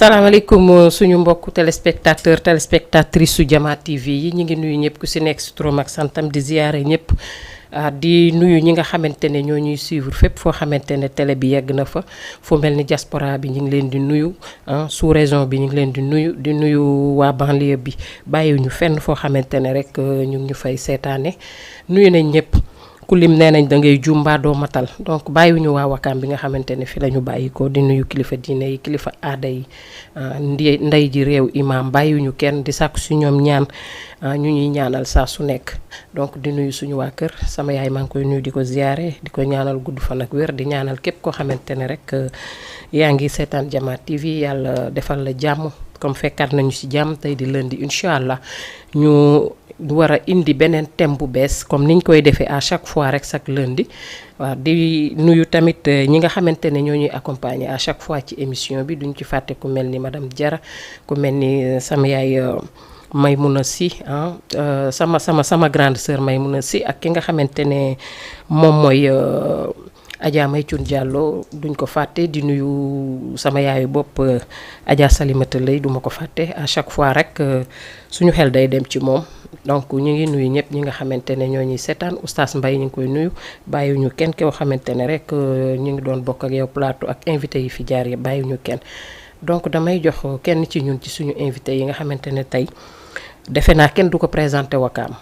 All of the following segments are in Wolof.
salaamaaleykum suñu mbokku téléspectatrice su Jama TV yi ñu ngi nuyu ñëpp ku si nekk si turam ak santam di ziyaare ñëpp di nuyu ñi nga xamante ne ñoo ñuy suivre fépp foo xamante ne télé bi yegg na fa fu mel ni diaspora bi ñu ngi leen di nuyu sous région bi ñu ngi leen di nuyu waa banlieue bi bàyyiwuñu fenn foo xamante ne rek ñu ngi ñu fay seetaane nuyu nañ ñëpp. ku lim nee nañ da ngay juum mbaa doo matal donc bàyyiwuñu waa Wakaam bi nga xamante ne fi la ñu bàyyi ko di nuyu kilifa diine yi kilifa aada yi ndey ji réew imam bàyyiwuñu kenn di sàkku si ñoom ñaan ñu ñuy ñaanal saa su nekk donc di nuyu suñu waa kër sama yaay maa ngi koy nuyu di ko ziyaare di ko ñaanal gudd fan ak wér di ñaanal képp koo xamante ne rek yaa ngi seetaan Jama TV yàlla defal la jàmm comme fekkaat nañu si jàmm tey di lundi incha allah ñu war a indi beneen thème bu bees comme niñ koy defee à chaque fois rek chaque lundi waaw di nuyu tamit ñi nga xamante ne ñoo ñuy accompagner à chaque fois ci émission bi duñ ci fàtte ku mel ni madame Diarra ku mel ni sama yaay Maymouna Sy sama grande sœur Maymouna Sy ak ki nga xamante ne moom mooy Adja May Thioune Diallo duñ ko fàtte di nuyu sama yaayu bopp Adja Salimata Lay duma ko fàtte à chaque fois rek suñu xel day dem ci moom donc ñu ngi nuyu ñëpp ñi nga xamante ne ñoo ñuy seetaan oustaz Mbaye ñu ngi koy nuyu bàyyiwuñu kenn koo xamante ne rek ñu ngi doon bokk ak yow plateau ak invité yi fi jaar yi bàyyiwuñu kenn donc damay jox kenn ci ñun ci suñu invité yi nga xamante ne tey defe naa kenn du ko présenté Wakaam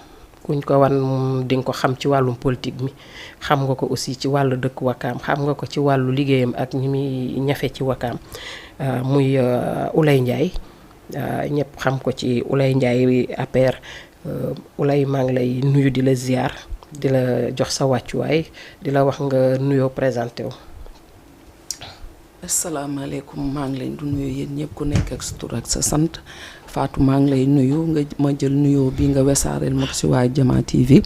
kuñ ko wan di nga ko xam ci wàllum politique mi xam nga ko aussi ci wàllu dëkk Wakaam xam nga ko ci wàllu liggéeyam ak ñi muy ñafe ci Wakaam muy Ouleye Ndiaye ñëpp xam ko ci Ouleye Ndiaye APR Ouleye maa ngi lay nuyu di la ziar di la jox sa wàccuwaay di la wax nga nuyoo présenté wu. asalaamaaleykum maa ngi leen di nuyu yéen ñëpp ku nekk ak sa tur ak sa sant Fatou maa ngi lay nuyu nga ma jël nuyoo bi nga wesaareel ma ko si waa Jama TV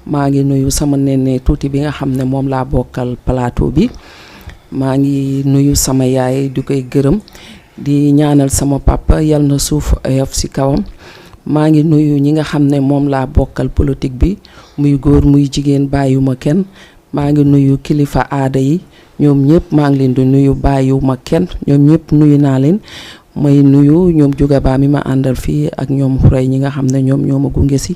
maa ngi nuyu sama nenne tuuti bi nga xam ne moom laa bokkal plateau bi maa ngi nuyu sama yaay di koy gërëm di ñaanal sama papa yal na suuf oyof si kawam. maa ngi nuyu ñi nga xam ne moom laa bokkal politique bi muy góor muy jigéen bàyyiwuma kenn maa ngi nuyu kilifa aada yi ñoom ñëpp maa ngi leen di nuyu bàyyiwuma kenn ñoom ñëpp nuyu naa leen may nuyu ñoom juga baa mi ma àndal fii ak ñoom xuray ñi nga xam ne ñoom ñoo ma gunge si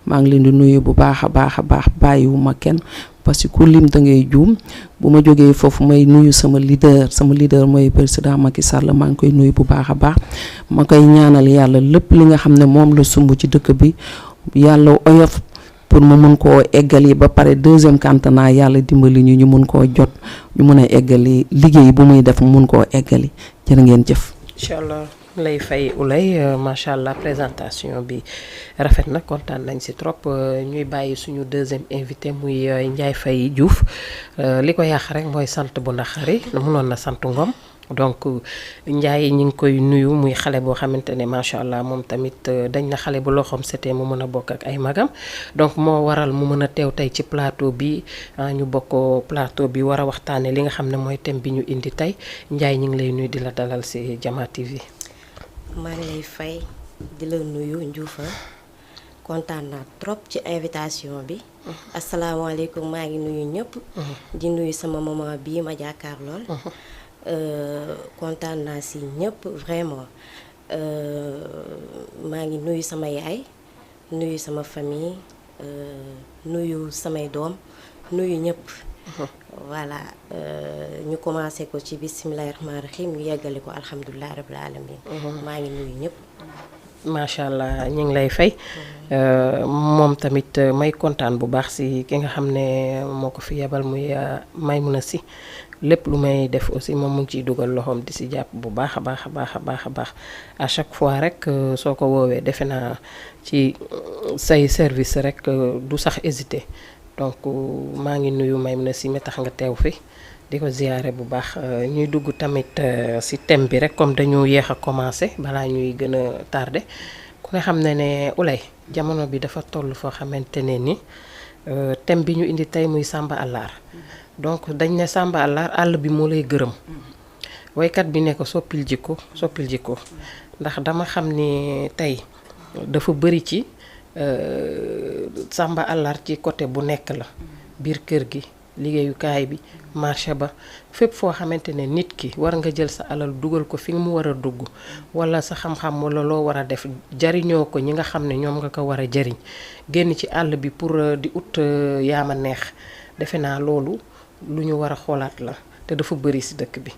maa ngi leen di nuyu bu baax a baax bàyyiwuma kenn parce que ku lim da ngay juum bu ma jógee foofu may nuyu sama leader mooy président Macky Sall maa ngi koy nuyu bu baax a baax ma koy ñaanal yàlla lépp li nga xam ne moom la sumb ci dëkk bi yàlla oyof pour mu mun koo eggali ba pare deuxième quinquennat yàlla dimbali ñu mun koo jot ñu mun a eggali liggéey bu muy def mu mun koo eggali jërë ngeen jëf. incha allah lay fay Ouleye macha allah présentation bi rafet na kontaan nañ si trop ñuy bàyyi suñu deuxième invité muy Ndiaye Faye Diouf li ko yàq rek mooy sant bu naqari mënoon na sant Ngom donc Ndiaye ñi ngi koy nuyu muy xale boo xamante ne macha allah moom tamit dañ na xale bu loxoom setee mu mën a bokk ak ay magam donc moo waral mu mën a teew tey ci plateau bi ñu bokk plateau bi war a waxtaane li nga xam ne mooy thème bi ñu indi tey Ndiaye ñi ngi lay nuyu di la dalal si Jama TV. maa ngi lay fay di la nuyu Ndioufa kontaan naa trop ci invitation bi. asalaamaaleykum maa ngi nuyu ñëpp. di nuyu sama maman bii ma jàkkaar lool. kontaan naa si ñëpp vraiment maa ngi nuyu sama yaay nuyu sama famille nuyu samay doom nuyu ñëpp. voilà ñu commencé ko ci bisimilahi rahmaani rahim ñu yeggale ko alhamdulilah rabil alamin maa ngi nuyu ñëpp. macha allah ñu ngi lay fay moom tamit may kontaan bu baax si ki nga xam ne moo ko fi yebal muy Maymouna Sy lépp lu may def aussi moom mu ngi ciy dugal loxoom di si jàpp bu baax a baax à chaque fois rek soo ko woowee defe naa ci say service rek du sax hésiter. donc maa ngi nuyu Maymouna Sy mi tax nga teew fi di ko ziyaare bu baax ñuy dugg tamit ci thème bi rek comme dañu yéex a commencé balaa ñuy gën a tardé ku nga xam ne Ouleye jamono bi dafa toll foo xamante ne ni thème bi ñu indi tey muy Samba Allaar donc dañ ne Samba Allaar àll bi moo lay gërëm waykat bi ne ko soppil jikko ndax dama xam ni tey dafa bëri ci Samba Allaar ci côté bu nekk la biir kër gi liggéeyukaay bi marché ba fépp foo xamante ne nit ki war nga jël sa alal dugal ko fi mu war a dugg wala sa xam-xam wala loo war a def jariñoo ko ñi nga xam ne ñoom nga ko war a jariñ génn ci àll bi pour di ut yaama neex defe naa loolu lu ñu war a xoolaat la te dafa bëri ci dëkk bi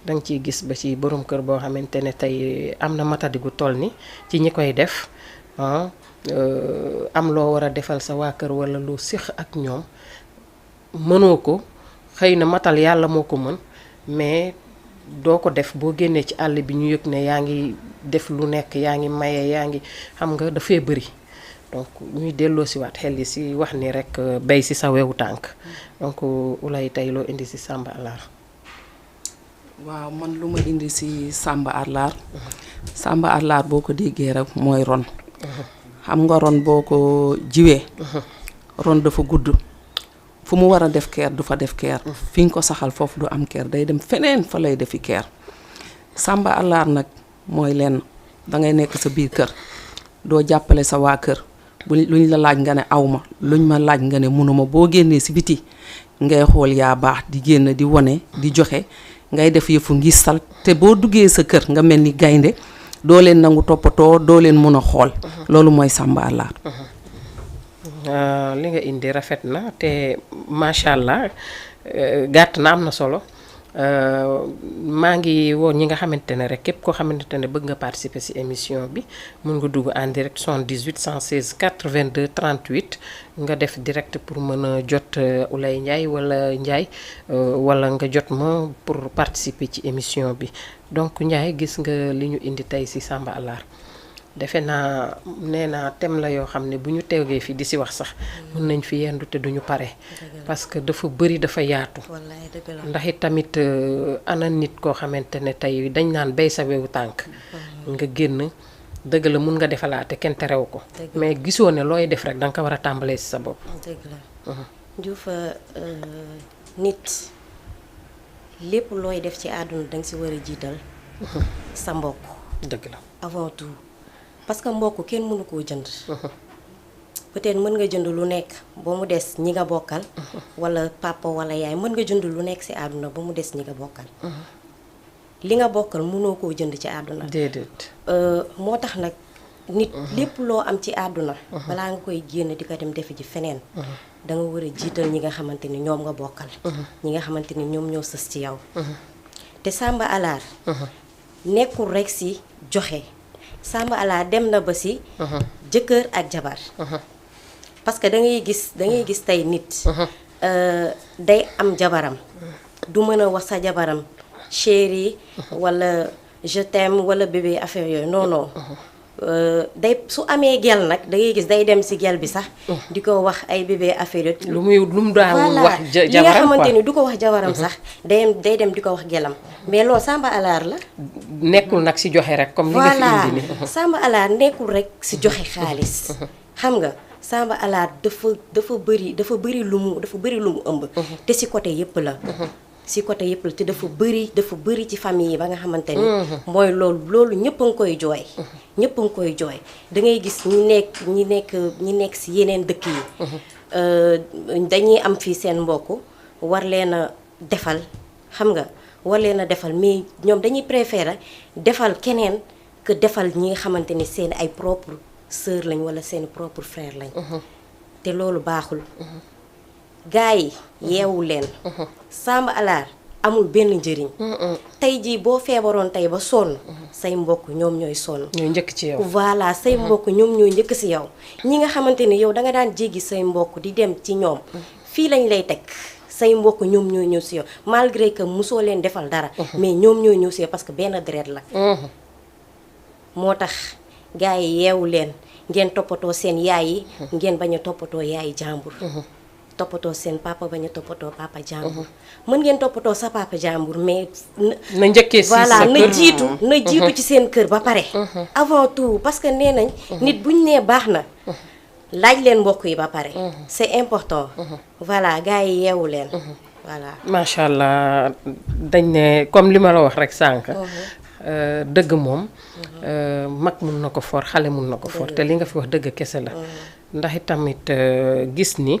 danga ciy gis ba ci borom kër boo xamante ne tey am na matadi gu toll ni ci ñi koy def am loo war a defal sa waa kër wala lu séq ak ñoom mënoo ko xëy na matal yàlla moo ko mën mais doo ko def boo génnee ci àll bi ñu yëg ne yaa ngi def lu nekk yaa ngi maye yaa ngi xam nga dafay bëri donc ñuy delloo si waat xel yi si wax ni rek bay si sa wewu tànk donc Oulaye tey loo indi si Samba Alar. waaw man lu ma indi si Samba Alar Samba Alar boo ko déggee rek mooy ron xam nga ron boo ko jiwee ron dafa gudd fu mu war a def keer du fa def keer fi nga ko saxal foofu du am keer day dem feneen fa lay defi keer Samba Alar nag mooy lenn dangay nekk sa biir kër doo jàppale sa waa kër luñ la laaj nga ne awma luñ ma laaj nga ne mënuma boo génnee si biti ngay xool yaa baax di génn di wone di joxe ngay def yëfu ngistal te boo duggee sa kër nga mel ni gaynde doo leen nangu toppatoo doo leen mën a xool loolu mooy Samba Alar. li nga indi rafet na te macha allah gàtt na am na solo maa ngi woo ñi nga xamante ne rek képp koo xamante ne bëgg nga participer ci émission bi mun nga dugg en direct 78 116 82 38 nga def direct pour mën a jot Oulaye Ndiaye wala Ndiaye wala nga jot ma pour participer ci émission bi donc Ndiaye gis nga li ñu indi tey ci Samba Alar. defe naa nee naa thème la yoo xam ne bu ñu teewee fi di si wax sax mën nañ fi yendu te duñu pare parce que dafa bëri dafa yaatu ndax it tamit ana nit koo xamante ne tey dañ naan bay sa wewu tànk nga génn dëgg la mun nga defalaate kenn terew ko mais gisoo ne looy def rek danga ko war a tàmbalee si sa bopp dëgg la Diouf nit lépp looy def ci àdduna danga si war a jiital sa mbokk dëgg la avant tout parce que mbokk kenn mënu koo jënd peut-être mën nga jënd lu nekk ba mu des ñi nga bokkal wala papa wala yaay mën nga jënd lu nekk ci àdduna ba mu des ñi nga bokkal li nga bokkal mënoo koo jënd ci àdduna déedéet moo tax nag nit lépp loo am ci àdduna balaa nga koy génn di ko dem defe ji feneen da nga war a jiital ñi nga xamante ni ñoom nga bokkal ñi nga xamante ni ñoom ñoo sës ci yow te Samba Alar nekkul rek ci joxe Samba Alar dem na ba ci jëkkër ak jabar parce que da ngay gis tey nit day am jabaram du mën a wax sa jabaram chéri wala je t'aime wala bébé affaire yooyu non non day su amee gel nag da ngay gis day dem ci gel bi sax di ko wax ay bébé affaire yooyu lu mu daawul wax jabaram li nga xamante ni du ko wax jabaram sax day dem di ko wax gelam mais loolu Samba Alar la nekkul nag ci joxe rek comme li nga fi indi ni Samba Alar nekkul rek ci joxe xaalis xam nga Samba Alar dafa bëri lu mu ëmb te ci côté yépp la ci côté yépp la te dafa bëri ci famille yi ba nga xamante ni mooy loolu ñëpp a ngi koy jooy ñëpp a ngi koy jooy da ngay gis ñi nekk ci yeneen dëkk yi dañuy am fii seen mbokk war leen a defal xam nga war leen a defal mais ñoom dañuy préférer defal keneen que defal ñi nga xamante ni seen ay propre sœur lañ wala seen propre frère lañ te loolu baaxul gars yi yeewu leen Samba Alar amul benn njëriñ tey jii boo feebaroon tey ba sonn say mbokk ñoom ñooy sonn ñooy njëkk ci yow voilà say mbokk ñoom ñooy njëkk ci yow ñi nga xamante ni yow danga daan jéggi say mbokk di dem ci ñoom fii lañ lay teg say mbokk ñoom ñooy ñëw ci yow malgré que mosoo leen defal dara mais ñoom ñooy ñëw ci yow parce que benn deret la moo tax gars yi yeewu leen ngeen toppatoo seen yaay yi ngeen bañ a toppatoo yaayi jàmbur toppatoo seen papa bañ a toppatoo papa jàmbur mën ngeen toppatoo sa papa jàmbur mais na njëkkee si voilà sa kër na jiitu ci seen kër ba pare avant tout parce que nee nañ nit buñ nee baax na laaj leen mbokk yi ba pare c'est important voilà gars yi yeewu leen voilà macha allah dañ ne comme li ma la wax rek sànq dëgg moom mag mun na ko for xale mun na ko for te li nga fi wax dëgg kese la ndax itamit gis ni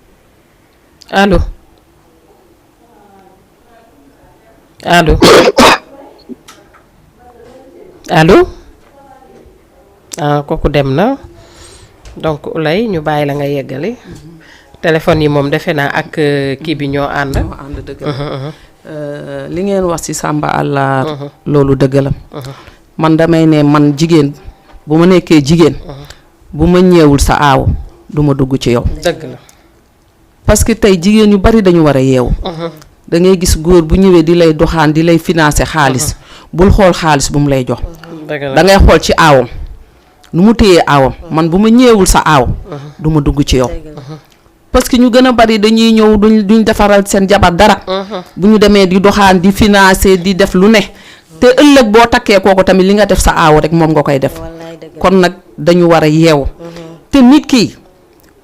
allo allo allo kooku dem na donc Ouleye ñu bàyyi la nga yeggali téléphone yi moom defe naa ak kii bi ñoo ànd. dëgg la li ngeen wax ci Samba Allaar loolu dëgg la man damay ne man jigéen bu ma nekkee jigéen bu ma ñeewul sa aaw du ma dugg ci yow. dëgg la parce que tey jigéen ñu bari dañu war a yeewu. da ngay gis góor bu ñëwee di lay doxaan di lay financer xaalis bul xool xaalis bu mu lay jox. da ngay xool ci aawam nu mu téyee aawam man bu ma ñeewul sa aaw du ma dugg ci yow. parce que ñu gën a bari dañuy ñëw duñ defaral seen jabar dara. bu ñu demee di doxaan di financer di def lu ne. te ëllëg boo takkee kooku tamit li nga def sa aaw rek moom nga koy def. kon nag dañu war a yeewu. te nit ki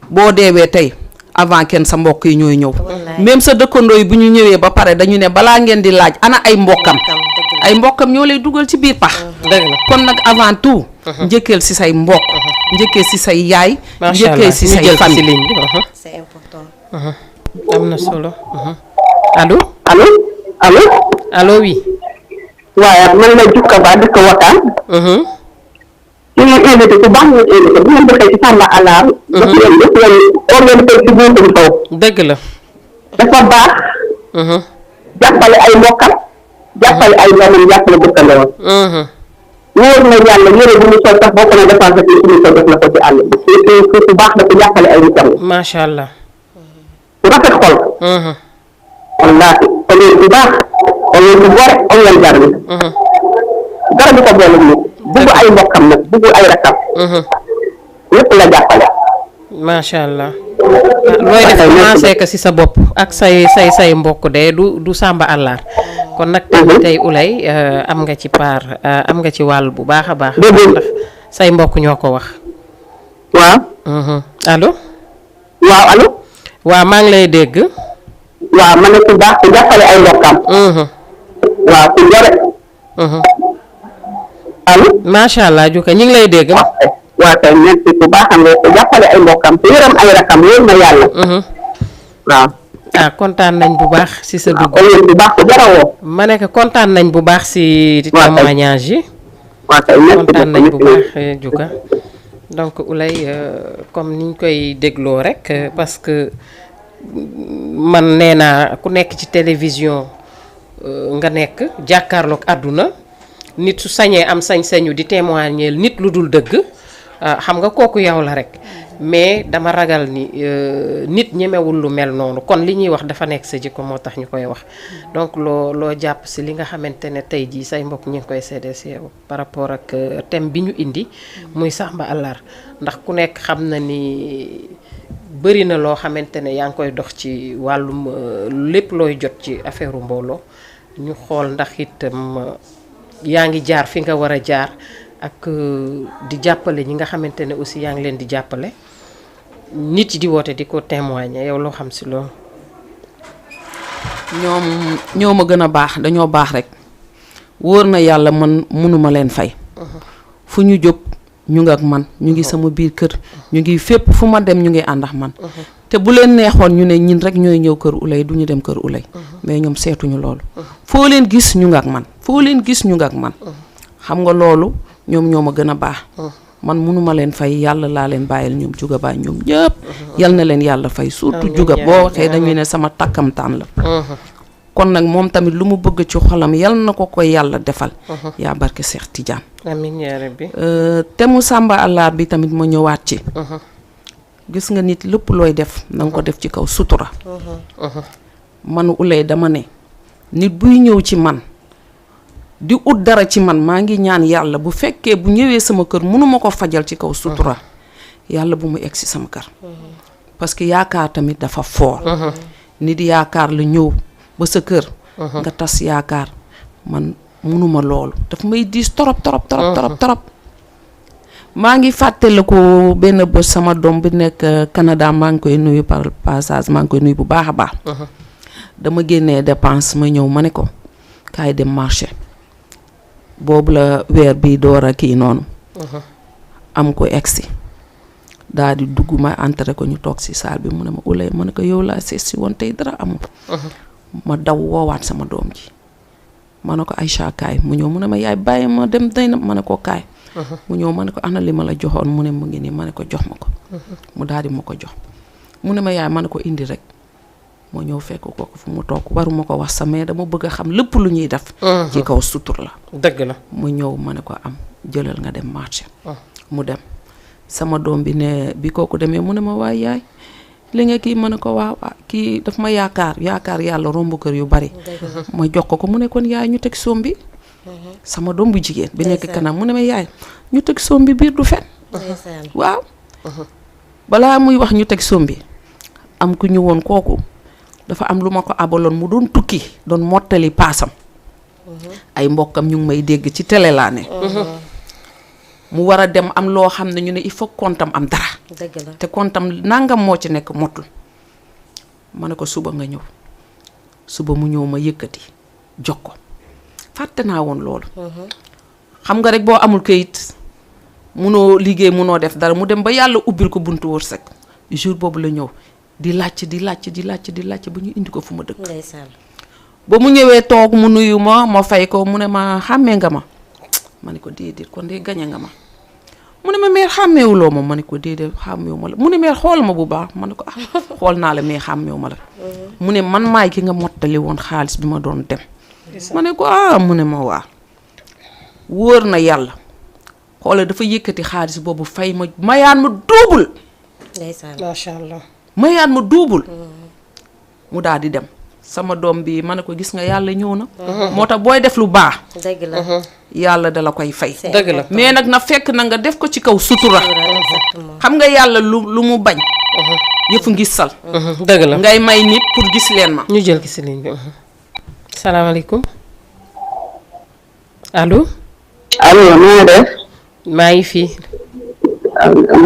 boo deewee tey avant kenn sa mbokk yi ñooy ñëw. même sa dëkkandoo yi bu ñu ñëwee ba pare dañu ne balaa ngeen di laaj ana ay mbokkam. ay mbokkam ñoo lay dugal ci biir pax. dëgg la kon nag avant tout. njëkkeel ci say mbokk. njëkkee ci say yaay. macha allah njëkkee ci say famille ligne bi. c'est important. am na solo. allo. allo allo. allo oui. waaye man la Jukka Ba dëkk Wakkaan. ñu ngi invité ku baax ñu invité bu ngeen defee ci Samba Allaar. daf leen organisé ci buntu bi kaw. dëgg la. dafa baax. jàppale ay mbokkam. jàppale ay doomam jàppale dëkkandoo. wóor na yàlla yére bu ñu sol sax boo ko ne dépense bi suñu ko def na ko ci àll bi. ku baax la ku jàppale ay nitam. macha allah. ku rafet xol. wallaahi oloon bu baax oloon bu gore oloon jar bi. dara du ko boole nit. bugg ay mbokkam nag bugg ay rakam. lépp la jàppale. macha allah. looy def commencé ko ci sa bopp ak say mbokk de du Samba Allaar kon nag tey Ouleye am nga ci part am nga ci wàll bu baax a baax. ndax say mbokk ñoo ko wax. waaw. allo. waaw allo. waaw maa ngi lay dégg. waaw ma ne ku baax ku jàppale ay mbokkam. waaw ku gore. allo. macha allah Jukka ñu ngi lay dégg. waaw kay merci bu baax nga ko jàppale ay mbokkam te yërëm ay rakam wóor na yàlla. waaw. kontaan nañ bu baax ci sa dugg. waaw bu baax ko jarawoo. ma ne ko kontaan nañ bu baax ci témoignage yi. waaw kay merci kontaan nañ bu baax Jukka. donc Ouleye comme niñ koy dégloo rek parce que man nee naa ku nekk ci télévision nga nekk jàkkaarloog àdduna nit su sañee am sañ-sañu di témoigner nit lu dul dëgg. xam nga kooku yow la rek mais dama ragal ni nit ñemewul lu mel noonu kon li ñuy wax dafa nekk sa jikko moo tax ñu koy wax donc loo jàpp si li nga xamante ne tey jii say mbokk ñu ngi koy seede si yow par rapport ak thème bi ñu indi muy Samba Allaar ndax ku nekk xam na ni bëri na loo xamante ne yaa ngi koy dox ci wàllum lépp looy jot ci affaire mbooloo ñu xool ndax itam yaa ngi jaar fi nga war a jaar ak di jàppale ñi nga xamante ne aussi yaa ngi leen di jàppale nit yi di woote di ko témoigner yow loo xam si loolu. ñoo ma gën a baax dañoo baax rek wóor na yàlla man mënuma leen fay. fu ñu jóg ñu ngi ak man ñu ngi sama biir kër ñu ngi fépp fu ma dem ñu ngi ànd ak man. te bu leen neexoon ñu ne ñin rek ñooy ñëw kër Ouleye du ñu dem kër Ouleye. mais ñoom seetuñu loolu. foo leen gis ñu ngi ak man foo leen gis ñu ngi ak man. xam nga loolu ñoom ñoo ma gën a baax. man mënuma leen fay yàlla laa leen bàyyil ñoom Juga Ba ñoom ñëpp. yal na leen yàlla fay surtout Juga boo waxee dañuy ne sama takkamtaan la. kon nag moom tamit lu mu bëgg ci xolam yal na ko koy yàlla defal. yaa barke Cheikh Tidiane. amiin yaa rabbi. te mu Samba Allaar bi tamit ma ñëwaat ci. gis nga nit lépp looy def na nga ko def ci kaw sutura. man Ouleye dama ne nit buy ñëw ci man. di ut dara ci man maa ngi ñaan yàlla bu fekkee bu ñëwee sama kër mënuma ko fajal ci kaw sutura yàlla bu mu egg si sama kër parce que yaakaar tamit dafa foor nit yaakaar la ñëw ba sa kër nga tas yaakaar man mënuma loolu daf may diis torop maa ngi fàttaliku benn bés sama doom bi nekk Canada maa ngi koy nuyu par passage maa ngi koy nuyu bu baax a baax dama génnee dépense ma ñëw ma ne ko kaay dem marché boobu la weer bi door a kii noonu am ko egsi daal di dugg ma entré ko ñu toog si salle bi mu ne ma Ouleye ma ne ko yow laa seet si woon tey dara amul. ma daw woowaat sama doom ji ma ne ko Aïcha kaay mu ñëw mu ne ma yaay bàyyi ma dem day na ma ne ko kaay. mu ñëw ma ne ko ana li ma la joxoon mu ne mu ngi nii ma ne ko jox ma ko. mu daal di ma ko jox mu ne ma yaay ma ne ko indi rek. moo ñëw fekk kooku fu mu toog waruma ko wax sa mais dama bëgg a xam lépp lu ñuy def. ci kaw sutur la. dëgg la mu ñëw ma ne ko am jëlal nga dem marché. mu dem sama doom bi ne bi kooku demee mu ne ma waay yaay li nga kii ma ne ko waaw kii daf ma yaakaar yàlla romb kër yu bari. ma jox ko mu ne kon yaay ñu teg soom bi. sama doom bu jigéen bi nekk kanam mu ne ma yaay ñu teg soom bi biir du fen. waaw. balaa muy wax ñu teg soom bi am ku ñu woon kooku. dafa am lu ma ko abaloon mu doon tukki doon mottali paasam. ay mbokkam ñu ngi may dégg ci télé laa ne. mu war a dem am loo xam ne ñu ne il faut kontam am dara. dëgg la te kontam nangam moo ci nekk motul. ma ne ko suba nga ñëw suba mu ñëw ma yëkkati jox ko fàtte naa woon loolu. xam nga rek boo amul kayit munoo liggéey munoo def dara mu dem ba yàlla ubbil ko buntu wërsëg jour boobu la ñëw. di laajte ba ñu indi ko fu ma dëkk. ndeysaan. ba mu ñëwee toog mu nuyu ma fay ko mu ne ma xàmmee nga ma ma ne ko déedéet kon de gañe nga ma mu ne ma meer xàmmeewuloo ma ne ko déedéet xàmmeewu ma la mu ne meer xool ma bu baax ma ne ko xool naa la mais xàmmeewu ma la. mu ne man maay ki nga mottali woon xaalis bi ma doon dem. ma ne ko mu ne ma waa wóor na yàlla xoola dafa yëkkati xaalis boobu fay ma mayaan ma duubul. ndeysaan macha allah. mayaan ma duubul. mu daal di dem sama doom bi ma ne ko gis nga yàlla ñëw na. moo tax booy def lu baax. dëgg la. yàlla dala koy fay. dëgg la mais nag na fekk na nga def ko ci kaw sutura. exactement. xam nga yàlla lu mu bañ. yëfu ngisal. dëgg la ngay may nit pour gis leen ma. ñu jël ki si ligne bi. salaamaaleykum allo. allo maa def. maa ngi fii.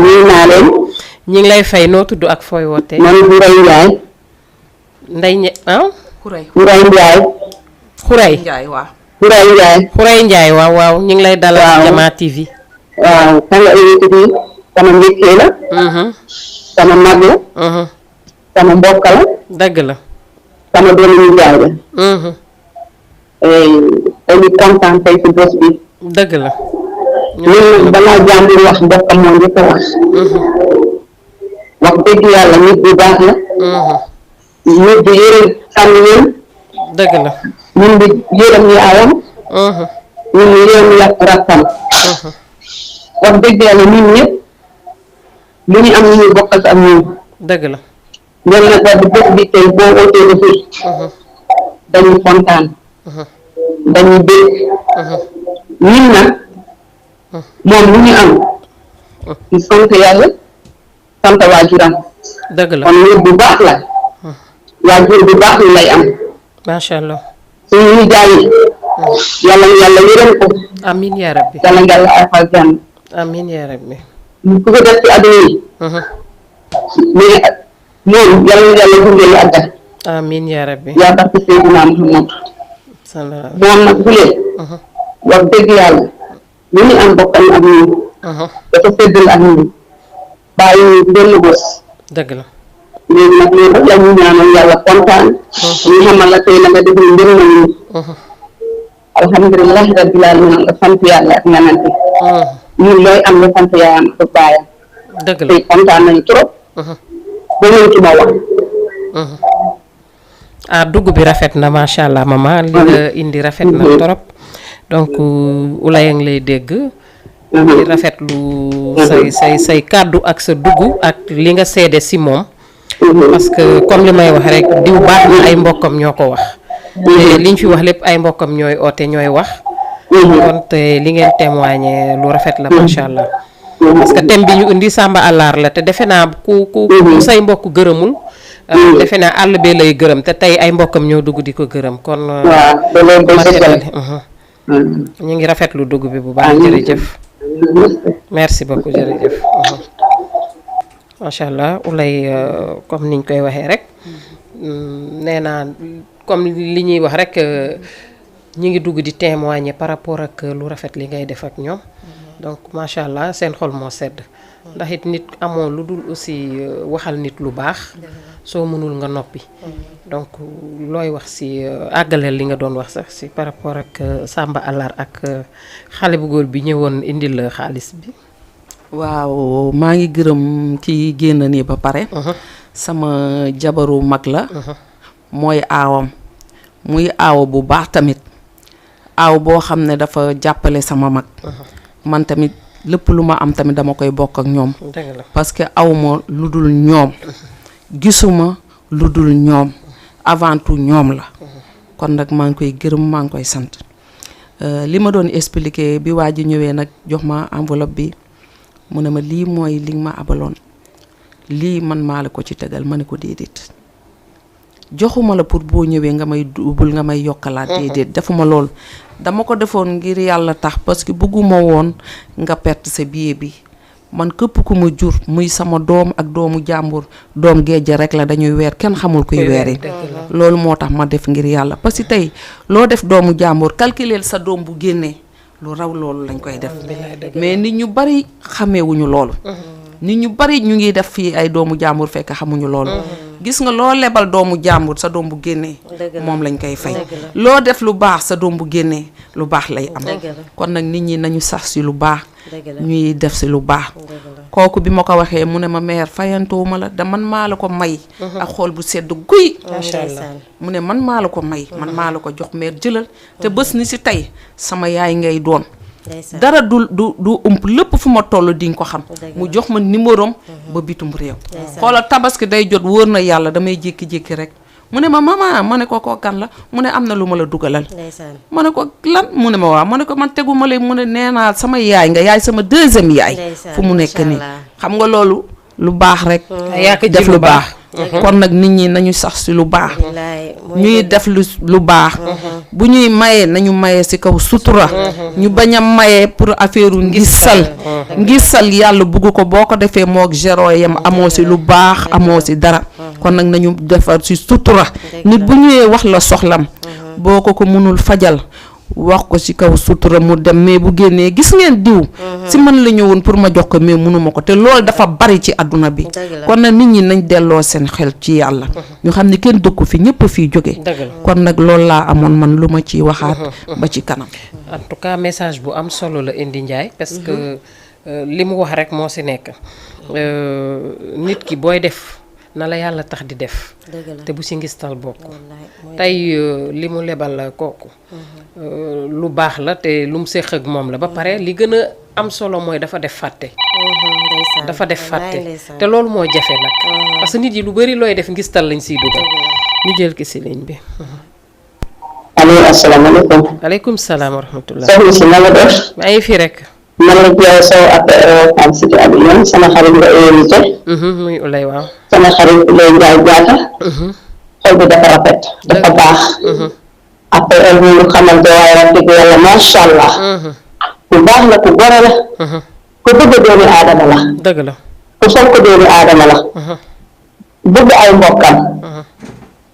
nuyu naa leen. ñi ngi lay fay noo tudd ak fooy wootee. man Ndeye Ndiaye. Xuray. Ndeye Ndiaye. Xuray. Njaay waaw. Ndeye Ndiaye. Xuray Ndiaye waaw ñu ngi lay dalal. waaw Jama TV. waaw kan nga invité bi sama njëkkee la. sama mag la. sama mbokk la. dëgg la. sama doomu Ndiaye la. dañu kontaan tey si bés bi. dëgg la. ñun nag balaa jàmbur wax mbokkam moo njëkk a wax. wax dëgg yàlla nit bu baax la. nit bu yërëm famille. dëgg la. ñun di yërëm yaayam. ñun di yërëm rakkam. wax dëgg yàlla ñun ñëpp lu ñu am ñu bokk ak ñun. dëgg la. ñoom nag wax bés bi tey boo wootee ba fii. dañuy kontaan. dañuy dégg. ñun nag moom lu ñu am. ñu sant yàlla sant waajuram. dëgg la kon nit bu baax la. waajur bu baax lay am. macha allah. suñu nijaay yi. yàlla yërëm ko. amiin yaa rabbi. yàlla afal jàmm. amiin yaa rabbi. ñu ko def ci àdduna yi. mais moom yàlla gunge àggal. amiin yaa rabbi. yaa tax ci Seydina Muhammad. salaam. moom nag bu lee. wax dëgg yàlla. lu ñu am bokkal ak ñun. dafa séddal ak ñun. bàyyi ñu benn bés. dëgg la. léegi nag loolu rek la ñu ñaanal yàlla kontaan. ñu xamal la tey la nga def ñu mbir na ñu. alhamdulilah rabbil alamin nga sant yàlla ak ñanante. ñun looy am nga sant yaayam ak baayam. dëgg la tey kontaan nañu trop. ba mëntu ma wax. dugg bi rafet na macha allah mama li nga indi rafet na trop donc Ouleye ngi lay dégg. di rafetlu say kàddu ak sa dugg ak li nga seede si moom. parce que comme li may wax rek diw baax na ay mbokkam ñoo ko wax. te liñ fi wax lépp ay mbokkam ñooy oote ñooy wax. kon te li ngeen témoigné lu rafet la macha allah. parce que thème bi ñu indi Samba Allaar la te defe naa ku say mbokk gërëmul. defe naa àll bee lay gërëm te tey ay mbokkam ñoo dugg di ko gërëm kon. ñu ngi rafetlu dugg bi bu baax. jërëjëf. merci beaucoup jërëjëf. macha allah Ouleye comme niñ koy waxee rek. nee naa comme li ñuy wax rek ñi ngi dugg di témoigner par rapport ak lu rafet li ngay def ak ñoom. donc macha allah seen xol moo sedd. ndax it nit amoo lu dul aussi waxal nit lu baax. soo mënul nga noppi. donc looy wax si àggaleel li nga doon wax sax si par rapport ak Samba Alar ak xale bu góor bi ñëwoon indil la xaalis bi. waaw maa ngi gërëm ci génn nii ba pare. sama jabaru mag la. mooy aawam. muy aaw bu baax tamit. aaw boo xam ne dafa jàppale sama mag. man tamit lépp lu ma am tamit dama koy bokk ak ñoom. parce que awma lu dul ñoom. gisuma lu dul ñoom. avant tout ñoom la. kon nag maa ngi koy gërëm maa ngi koy sant. li ma doon expliquer bi waa ji ñëwee nag jox ma enveloppe bi mu ne ma lii mooy li ma abaloon lii man maa la ko ci tegal ma ne ko déedéet. joxuma la pour boo ñëwee nga may duubul nga may yokkalaat déedéet defuma loolu dama ko defoon ngir yàlla tax parce que bëgguma woon nga perte sa billet bi man képp ku ma jur muy sama doom ak doomu jàmbur doom géej rek la dañuy weer kenn xamul kuy weeri loolu moo tax ma def ngir yàlla parce que tey loo def doomu jàmbur calculer sa doom bu génnee lu raw loolu lañ koy def mais nit ñu bari xameewuñu loolu nit ñu bari ñu ngi def fii ay doomu jàmbur fekk xamuñu loolu gis nga loo lebal doomu jàmbur sa doom bu génnee moom lañ koy fay loo def lu baax sa doom bu génnee lu baax lay am kon nag nit ñi nañu sax si lu baax ñuy def si lu baax kooku bi ma ko waxee mu ne ma mère fayantewuma la da man maa la ko may ak xool bu sedd guy mu ne man maa la ko may man maa la ko jox mère jëlal te bés ni si tey sama yaay ngay doon dara du ump lépp fu ma toll di nga ko xam mu jox ma numérom ba bitum réew xoolal tabaski day jot wóor na yàlla damay jékki-jékki rek mu ne ma maman ma ne ko kan la mu ne am na lu ma la dugalal ma ne ko lan mu ne ma waaw ma ne ko man tegu ma lay mu ne nee naa sama yaay nga yaay sama deuxième yaay fu mu nekk nii xam nga loolu lu baax rek def lu baax kon nag nit ñi nañu sax si lu baax ñuy def lu baax bu ñuy mayee nañu mayee si kaw sutura ñu bañ a mayee pour affaire ngisal yàlla bugg ko boo ko defee moog zéro yam amoo si lu baax amoo si dara kon nag nañu defar si sutura nit bu ñëwee wax la soxlam boo ko mënul fajal wax ko ci kaw sutura mu dem mais bu génnee gis ngeen diw si man la ñëwoon pour ma jox ko mais mënuma ko te loolu dafa bari ci àdduna bi kon nag nit ñi nañ delloo seen xel ci yàlla ñu xam ne kenn dëkku fi ñëpp fii jóge kon nag loolu laa amoon man lu ma ciy waxaat ba ci kanam en tout cas message bu am solo la indi Ndiaye parce que li mu wax rek moo ci nekk nit ki booy def na la yàlla tax di def te bu ci ngistal bokk tey li mu lebal la kooku lu baax la te lu mu séq ak moom la ba pare li gën a am solo mooy dafa def fàtte dafa def fàtte te loolu moo jafe nag parce que nit yi lu bari looy def ngistal lañ siy dugal ñu jël ki ci ligne bi allo asalaamaaleykum aleykum salaam wa rahmatullah soxna si na nga def maa ngi fi rek man la Diaw Sow ak Fane Cité Abidjan sama xarit nga invité muy ulay waaw sama xarit lay Njaay jaata xol bi dafa rafet dafa baax après el ñu xamante waaye wax dëgg yàlla masha allah ku baax la ku gore la ku bëgg doomi aadama la dëgg la ku fonk doomi aadama la bëgg ay mbokkam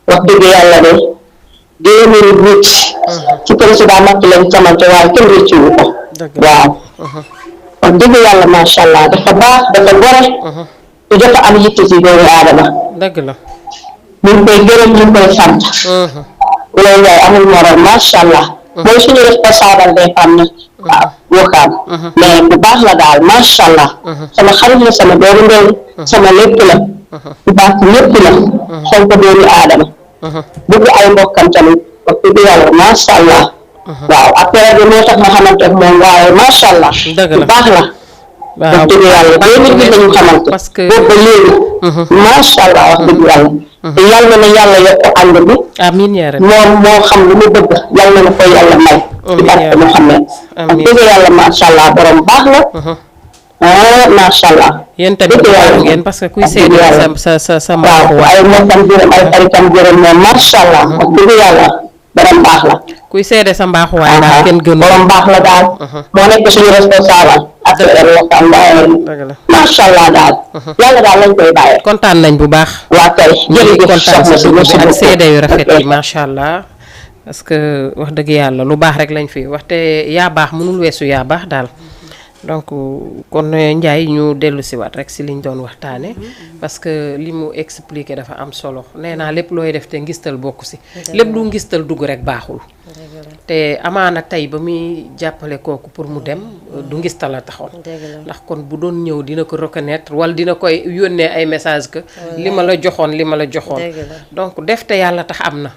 wax dëgg yàlla de génneeni nit ci président Macky lañ xamante waaye kenn rëcciwu ko waaw wax dëgg yàlla masha allah dafa baax dafa gore te dafa am yitte ci doomi aadama dëgg la ñu ngi koy gërëm ñu ngi koy sant loolu yaay amul morom masha allah mooy suñu responsable des femmes nag Wakaam mais bu baax la daal masha allah sama xarit la sama doomu ndey sama lépp la bu baax lépp la xool ko doomi aadama bëgg ay mbokkam tamit wax dëgg yàlla masha allah waaw après bi moo tax ma xamante ak moom waaye masha allah bu baax la wax dëgg yàlla 2008 lañu xamante parce que boobu ba léegi masha allah wax dëgg yàlla te yàlla na yàlla yokk ànd bi amiin yaa rabbi moom moo xam lu mu bëgg yàlla na ko yàlla may ci barke Muhammad wax dëgg yàlla masha allah borom baax la masha allah yéen tamit baax ngeen parce que kuy seede sa waaw ay mbokkam jërëm ay xaritam jërëm moom masha allah wax dëgg yàlla borom baax la kuy seede sa mbaaxu waaye daal kenn gënu borom baax la daal moo nekk suñu responsable ak waxtaan waaye masha allah daal yàlla daal lañ koy bàyyee kontaan nañ bu baax waa kay jërëjëf kontaan soxna si si ak seede yu rafet yi masha allah parce que wax dëgg yàlla lu baax rek lañ fi waxte yaa baax mënul weesu yaa baax daal donc kon Ndiaye ñu dellu si waat rek si liñ doon waxtaane parce que li mu expliqué dafa am solo nee naa lépp looy def te ngistal bokk si lépp lu ngistal dugg rek baaxul te amaana tey ba muy jàppale kooku pour mu dem du ngistal la taxoon ndax kon bu doon ñëw dina ko reconnaître wala dina koy yónnee ay message que li ma la joxoon donc def te yàlla tax am na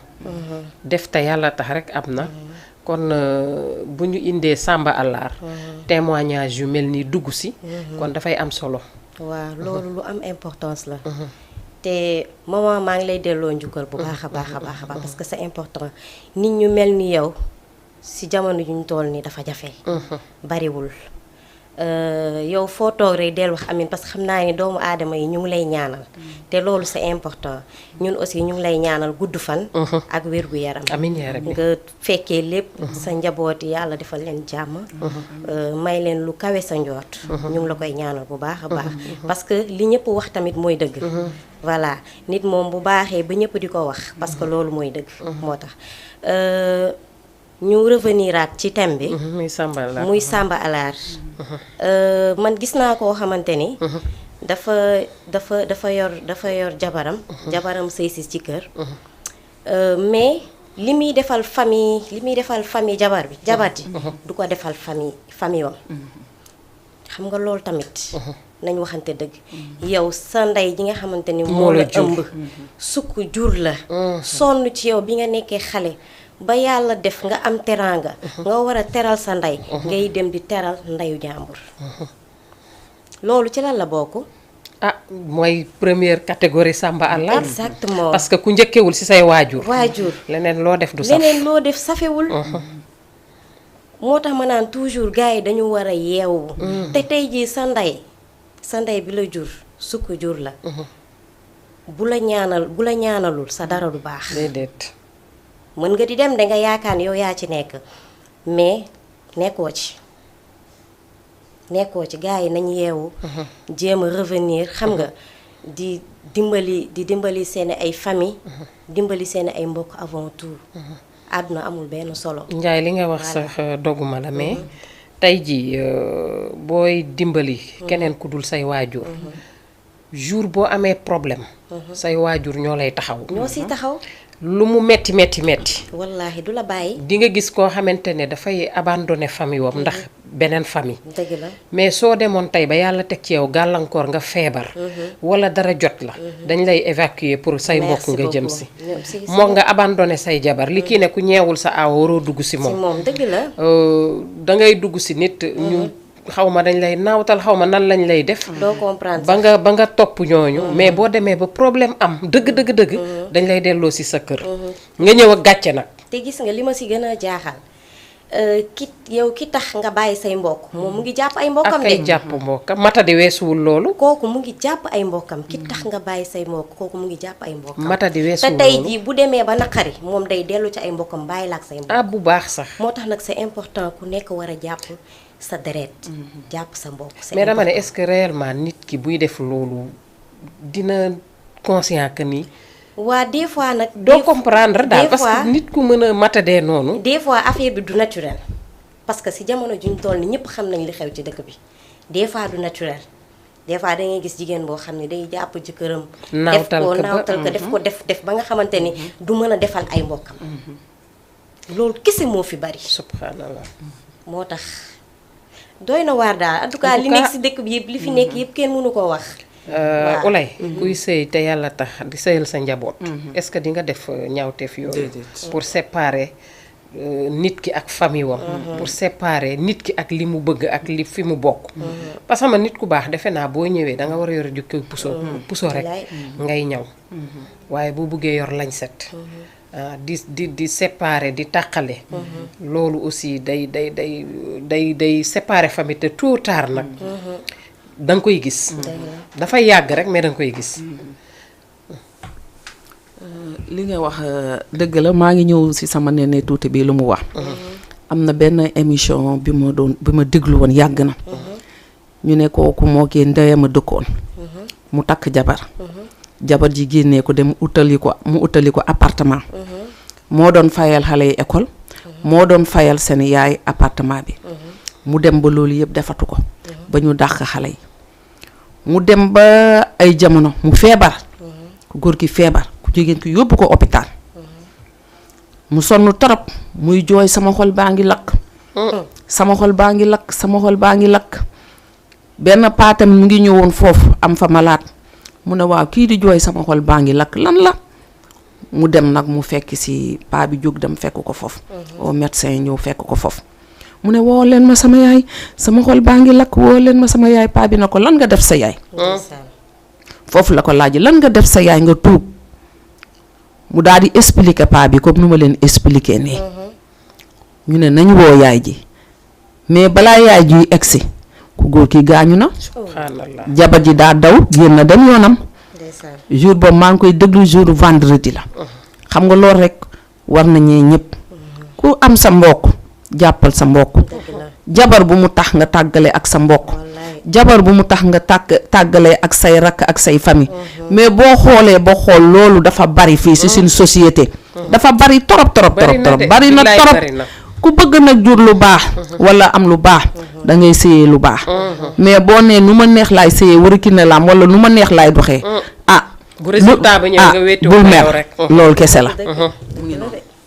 def te yàlla tax rek am na kon bu ñu indee Samba Allaar témoignage yu mel ni dugg si kon dafay am solo waaw loolu lu am importance la te maman maa ngi lay delloo njukkal bu baax a baax parce que c'est important nit ñu mel ni yow si jamono ju ñu toll nii dafa jafe bariwul yow foo toog rek del wax amin parce que xam naa ni doomu aadama yi ñu ngi lay ñaanal te loolu c'est important ñun aussi ñu ngi lay ñaanal gudd fan ak wér gu yaram amiin yaa rabbi nga fekkee lépp sa njaboot yi yàlla defal leen jàmm may leen lu kawe sa njoot ñu ngi la koy ñaanal bu baax a baax parce que li ñëpp wax tamit mooy dëgg voilà nit moom bu baaxee ba ñëpp di ko wax parce que loolu mooy dëgg moo tax ñu reveniraat ci thème bi muy Samba Allaar man gis naa koo xamante ni dafa yor jabaram sëy si ci kër mais li muy defal famille jabar ji du ko defal famille wam xam nga loolu tamit nañ waxante dëgg yow sa ndey ji nga xamante ni moo la ëmb sukk jur la sonn ci yow bi nga nekkee xale ba yàlla def nga am teraanga nga war a teral sa ndey ngay dem di teral ndeyu jàmbur loolu ci lan la bokk mooy première catégorie Samba Allaar exactement parce que ku njëkkewul ci say waajur leneen loo def du saf safewul moo tax ma naan toujours gars yi dañu war a yeewu te tey jii sa ndey bi la jur sukk jur la bu la ñaanalul sa dara du baax déedéet mën nga di dem da nga yaakaar yow yaa ci nekk mais nekkoo ci gars yi nañ yeewu jéem a revenir xam nga di dimbali seeni ay famille dimbali seeni ay mbokk avant tout àdduna amul benn solo Ndiaye li nga wax sax doguma la mais tey ji booy dimbali keneen ku dul say waajur jour boo amee problème say waajur ñoo lay taxaw ñoo siy taxaw lu mu metti wallaahi du la bàyyi di nga gis koo xamante ne dafay abandonné famille wam ndax beneen famille dëgg la mais soo demoon tey ba yàlla teg ci yow gàllankoor nga feebar wala dara jot la dañ lay évacuer pour say mbokk nga jëm si moom nga abandonné say jabar li kii ne ku ñeewul sa aaw waroo dugg si moom dëgg la da ngay dugg si nit ñu xawma dañ lay naawtal xawma nan lañ lay def doo comprendre ba nga topp ñooñu mais boo demee ba problème am dëgg dañ lay delloo si sa kër nga ñëw ak gàcce nag te gis nga li ma si gën a jaaxal ki tax nga bàyyi say mbokk moom mu ngi jàpp ay mbokkam ak ay jàpp mbokkam matadi weesuwul loolu kooku mu ngi jàpp ay mbokkam ki tax nga bàyyi say mbokk kooku mu ngi jàpp ay mbokkam matadi weesuwul te tey jii bu demee ba naqari moom day dellu ci ay mbokkam bàyyi la ak say mbokk bu baax sax moo tax nag c'est important ku nekk war a jàpp sa deret jàpp sa mbokk mais dama ne est-ce que réellement nit ki buy def loolu dina conscient que ni waa des fois nag doo comprendre daal parce que nit ku mën a matadee noonu des fois affaire bi du naturel parce que si jamono juñ toll ni ñëpp xam nañ li xew ci dëkk bi des fois du naturel des fois da ngay gis jigéen boo xam ne day jàpp jëkkëram naawtal ko def ba nga xamante ni du mën a defal ay mbokkam loolu kese moo fi bari subhanallah moo tax doy na waar daal en tout cas li nekk si dëkk bi yëpp li fi nekk yëpp kenn mënu koo wax Ulay kuy sëy te yàlla tax di sëyal sa njaboot est-ce que di nga def ñaawteef yooyu pour séparer nit ki ak famille wam pour séparer nit ki ak li mu bëgg ak li fi mu bokk parce que nit ku baax defe naa boo ñëwee da nga war a yor jukki puso rek ngay ñaw waaye boo bëggee yor lañ set di séparer di tàqale loolu aussi day séparer famille te tôt ou tard nag da nga koy gis dafay yàgg rek mais da nga koy gis li nga wax dëgg la maa ngi ñëw ci sama nene tuuti bi lu mu wax am na benn émission bi ma déglu woon yàgg na ñu ne kooku moo kee ndeyam a dëkkoon mu takk jabar ji génnee ko dem utali ko appartement moo doon fayal xale yi école moo doon fayal seen yaay appartement bi mu dem ba loolu yëpp defatu ko ba ñu dàq xale yi mu dem ba ay jamono mu feebar ku góor ki feebar ku jigéen ki yóbbu ko hôpital mu sonn torop muy jooy sama xol baa ngi lakk sama xol baa ngi lakk sama xol baa ngi lakk benn paatam mu ngi ñëwoon foofu am fa malaat mu ne waaw kii di jooy sama xol baa ngi lakk lan la mu dem nag mu fekk si paa bi jóg dem fekk ko foofu au médecin ñëw fekk ko foofu mu ne woo leen ma sama yaay sama xol baa ngi lakk woo leen ma sama yaay paa bi na ko lan nga def sa yaay foofu la ko laaj lan nga def sa yaay nga tuub mu daal di expliquer paa bi comme nu ma leen expliquer nii ñu ne nañ woo yaay ji mais balaa yaay ji egsi ku góor ki gaañu na jabar ji daa daw génn dem yoonam jour boobu maa ngi koy déglu jour vendredi la xam nga loolu rek war nañee ñëpp ku am sa mbokk jàppal sa mbokk jabar bu mu tax nga tàggale ak sa mbokk jabar bu mu tax nga tàggale ak say rakk ak say famille mais boo xoolee ba xool loolu dafa bari fii ci suñu société dafa bari torop bari na torop ku bëgg nag jur lu baax walla am lu baax da ngay séyee lu baax mais boo nee nu ma neex laay séyee wari ne laam walla nu ma neex laay doxee bu résultat ba ñëw nga wéetu bul mer rek loolu kese la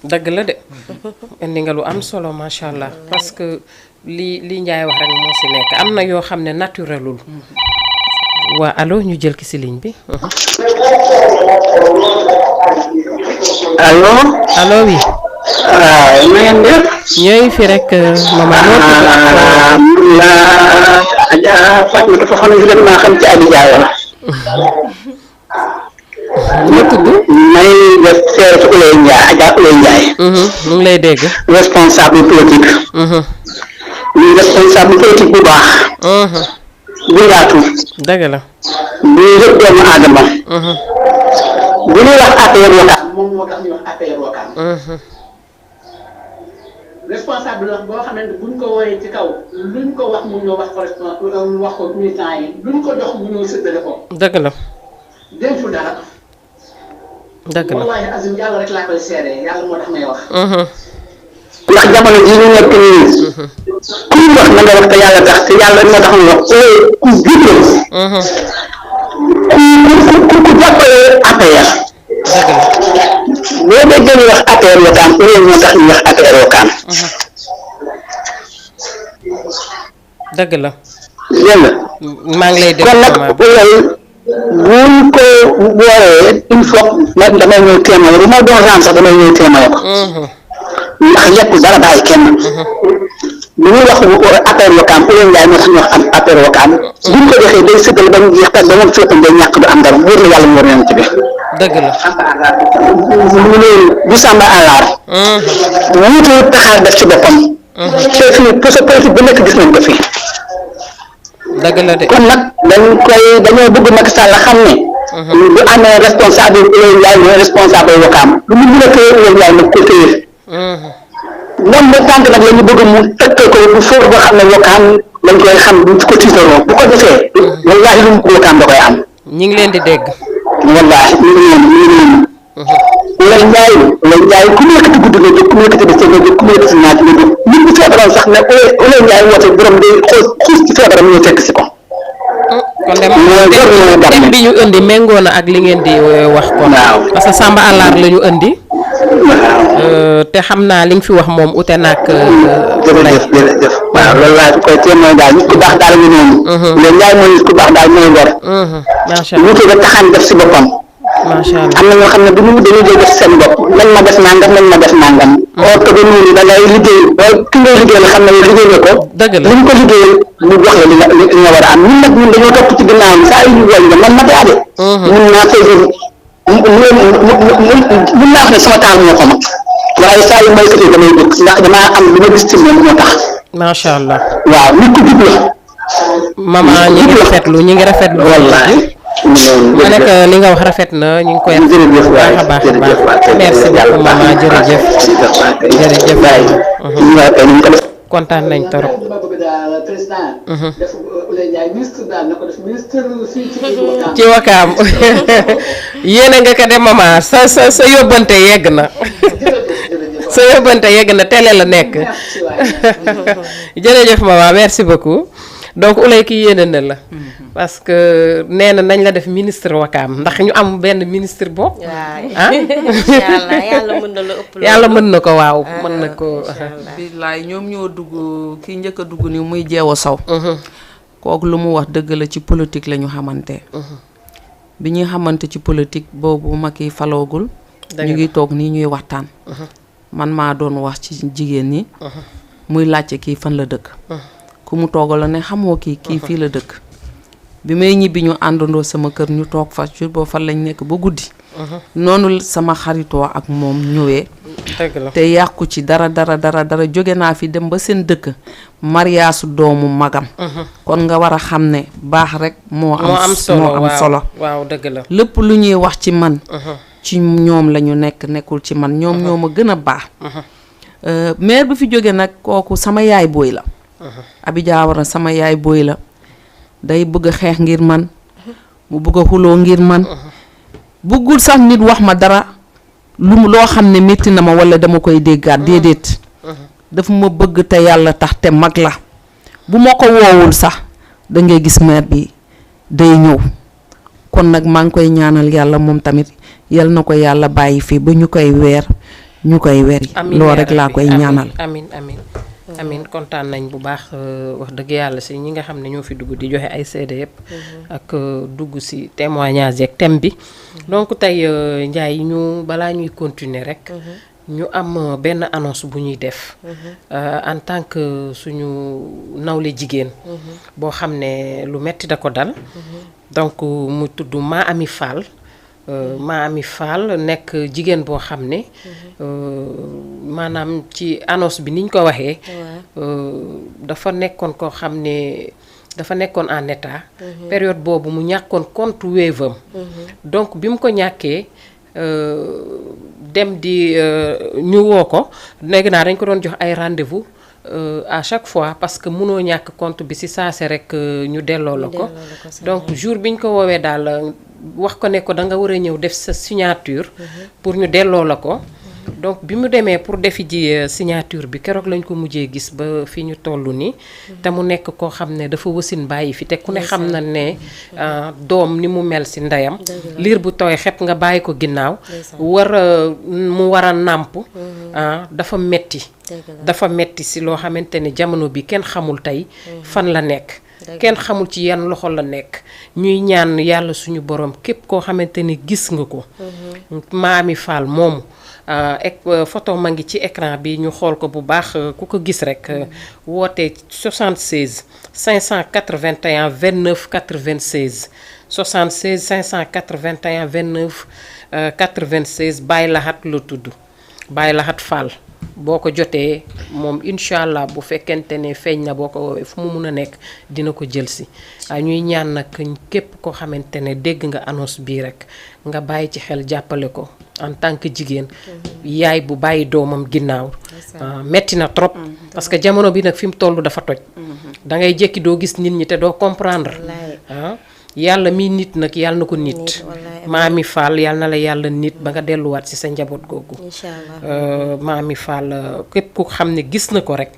dëgg la de indi nga lu am solo macha allah parce que li Ndiaye wax rek moo si nekk am na yoo xam ne naturelul waa allo ñu jël ki si ligne bi allo oui na ngeen def ñooy fi rek maman noo tudd la Adja Fatou dafa xam ne maa xam ci Adi Diayo noo tudd may def seere ci Ouleye Ndiaye Adja Ouleye Ndiaye mu ngi lay dégg responsable politique ñu responsable politique bu baax bu yaatu dëgg la bu yëpp doomu aadama bu ñuy wax APR Ouakam moom moo tax ñu wax APR Ouakam responsable la boo xamante buñ ko woowee ci kaw luñ ko wax mu ñëw wax ko wax ko militant yi luñ ko jox mu ñëw séddale ko dëgg la dencu dara dëgg la wallahi azim yàlla rek laa koy seere yàlla moo tax may wax ndax jamono ji ñu nekk nii ku ñu wax na nga wax te yàlla tax te yàlla moo tax ñu wax ku jublu ku jàppale APR boo déggee ñu wax APR Ouakam loolu moo tax ñu wax APR Ouakam dëgg la dégg nga maa ngi lay dégg kon nag loolu buñ ko booree il faut man damay ñëw témoin bu ma doon ram sax damay ñëw témoin ko ndax lépp dara bàyyi kenn bu ñuy wax APR Ouakam Ouleye Ndiaye moo tax ñu wax am APR Ouakam buñ ko joxee day sëggal ba mu jeex tag ba moom féppam day ñàkk du am dara wóor na yàlla mu war nañ ci bi dëgg la mu ne du sàmba àllaar wuute taxaar def ci boppam te fii pour sa politique bu nekk gis nañ ko fii dëgg la de kon nag dañoo bëgg Macky Sall xam ne bu amee responsable Ouleye Ndiaye mooy responsable Ouakam lu mu mën a téye Ouleye Ndiaye nag ko téye moom ba tànk nag la ñu bëgg mu tëkkee ko bu foofu boo xam ne Ouakam lañ koy xam du ko tiitaroo bu ko defee wallaahi lu mu bëgg Ouakam da koy am ñi ngi leen di dégg wallaahi ñu ngi noonu Ouleye Ndiaye ku mu yëkkati guddi nga jóg ku mu yëkkati bëccëg nga jóg ku mu yëkkati naaj nga jóg nit bu feebaroon sax ne Ouleye Ndiaye woote borom day xuus ci feebaram ñu fekk si ko kon dem bi ñu indi méngoo na ak li ngeen di wax kon parce que Samba Allaar la ñu indi te xam naa li nga fi wax moom ute naag jërëjëf waaw loolu laa koy témoin daal nit ku baax daal ñu noonu Ouleye Ndiaye mooy nit ku baax daal mooy gor macha allah wuute ba taxaan def si boppam macha allah am na ñoo xam ne bu ñu dañuy def seen bopp nañ ma def nangam or que ba noonu da ngay liggéey ba ki ngay liggéeyal xam ne yow liggéey nga ko dëgg la li ñu ko liggéeyal mu jox la li nga war a am ñun nag ñun dañoo topp ci ginnaaw saa yu ñu woñ nga man ma daade mun naa koy mun naa wax ne sama taal moo ko mag waaye saa yu may sëtee damay jóg ndax damaa am lu ma gis ci moom moo tax macha allah waaw nit ku jub la maman ñi ngi rafetlu wallaahi ma nekk li nga wax rafet na ñu ngi koy jërëjëf waay baax a baax merci beaucoup maman jërëjëf kontaan nañ torop ci Ouakam yéene nga ko de maman sa yóbbante yegg na sa yóbbante yegg na télé la nekk jërëjëf maman merci beaucoup donc Ouleye ki yéene na la parce que nee na nañ la def ministre Wakaam ndax ñu am benn ministre bopp inshallah yàlla mën na la ëpp loolu yàlla mën na ko waaw mën na ko billaay ñoom ñoo dugg ki njëkk a dugg ni muy Jeewo Sow kooku lu mu wax dëgg la ci politique la ñu xamante bi ñuy xamante ci politique boobu Macky faloogul ñu ngi toog nii ñuy waxtaan man maa doon wax ci jigéen ñi muy laajte kii fan la dëkk ku mu toogal la ne xamoo kii fii la dëkk bi may ñibbi ñu àndandoo sama kër ñu toog fa jour boo fan lañ nekk ba guddi noonu sama xaritoo ak moom ñëwee te yàqu ci dara jóge naa fi dem ba seen dëkk mariaasu doomu magam kon nga war a xam ne baax rek moo am solo waaw dëgg la lépp lu ñuy wax ci man ci ñoom la ñu nekkul ci man ñoom ñoo ma gën a baax maire bi fi jóge nag kooku sama yaay booy la Abi Diawara sama yaay booy la day bëgg a xeex ngir man mu bëgg a xuloo ngir man bëggul sax nit wax ma dara loo xam ne métti na ma wala dama koy déggaat déedéet dafa ma bëgg te yàlla tax te mag la bu ma ko woowul sax da ngay gis maire bi day ñëw kon nag maa ngi koy ñaanal yàlla moom tamit yal na ko yàlla bàyyi fii ba ñu koy weer ñu koy weri loolu rek laa koy ñaanal amin kontaan nañ bu baax wax dëgg yàlla si ñi nga xam ne ñoo fi dugg di joxe ay seede yëpp ak dugg si témoignage yeeg thème bi donc tey Ndiaye ñu balaa ñuy continuer rek ñu am benn annonce bu ñuy def en tant que suñu nawle jigéen boo xam ne lu metti da ko dal donc mu tudd Ma Ami Fall Ma Ami Fall nekk jigéen boo xam ne maanaam ci annonce bi niñ ko waxee dafa nekkoon koo xam ne dafa nekkoon en état période boobu mu ñàkkoon compte Wave am donc bi mu ko ñàkkee dem di ñu woo ko léegi naa dañ ko doon jox ay rendez-vous à chaque fois parce que mënoo ñàkk compte bi ci saase rek ñu delloo la ko donc jour bi ñu ko woowee daal wax ko ne ko da nga war a ñëw def sa signature pour ñu delloo la ko donc bi mu demee pour defi ji signature bi keroog lañ ko mujjee gis ba fi ñu toll nii te mu nekk koo xam ne dafa wasin bàyyi fi te ku ne xam na ne doom ni mu mel ci ndeyam liir bu tooy xepp nga bàyyi ko ginnaaw mu war a nàmp dafa metti ci loo xamante ne jamono bi kenn xamul tey fan la nekk kenn xamul ci yan loxo la nekk ñuy ñaan yàlla suñu borom képp koo xamante ne gis nga ko Ma Ami Fall moomu photo ma ngi ci écran bi ñu xool ko bu baax ku ko gis rek woote 76 581 29 96 76 581 29 96 Baye Lahat la tudd Baye Lahat Fall boo ko jotee moom incha allah bu fekkente ne feeñ na boo ko woowee fu mu mun a nekk dina ko jël si ñuy ñaan nag képp koo xamante ne dégg nga annonce bii rek nga bàyyi ci xel jàppale ko en tant que jigéen yaay bu bàyyi doomam ginnaaw metti na trop parce que jamono bi nag fi mu toll dafa toj da ngay jékki doo gis nit ñi te doo comprendre yàlla mi nit nag yàlla na ko nit Ma Ami Fall yàlla na la yàlla nit ba nga delluwaat ci sa njaboot googu Ma Ami Fall képp ku xam ne gis na ko rek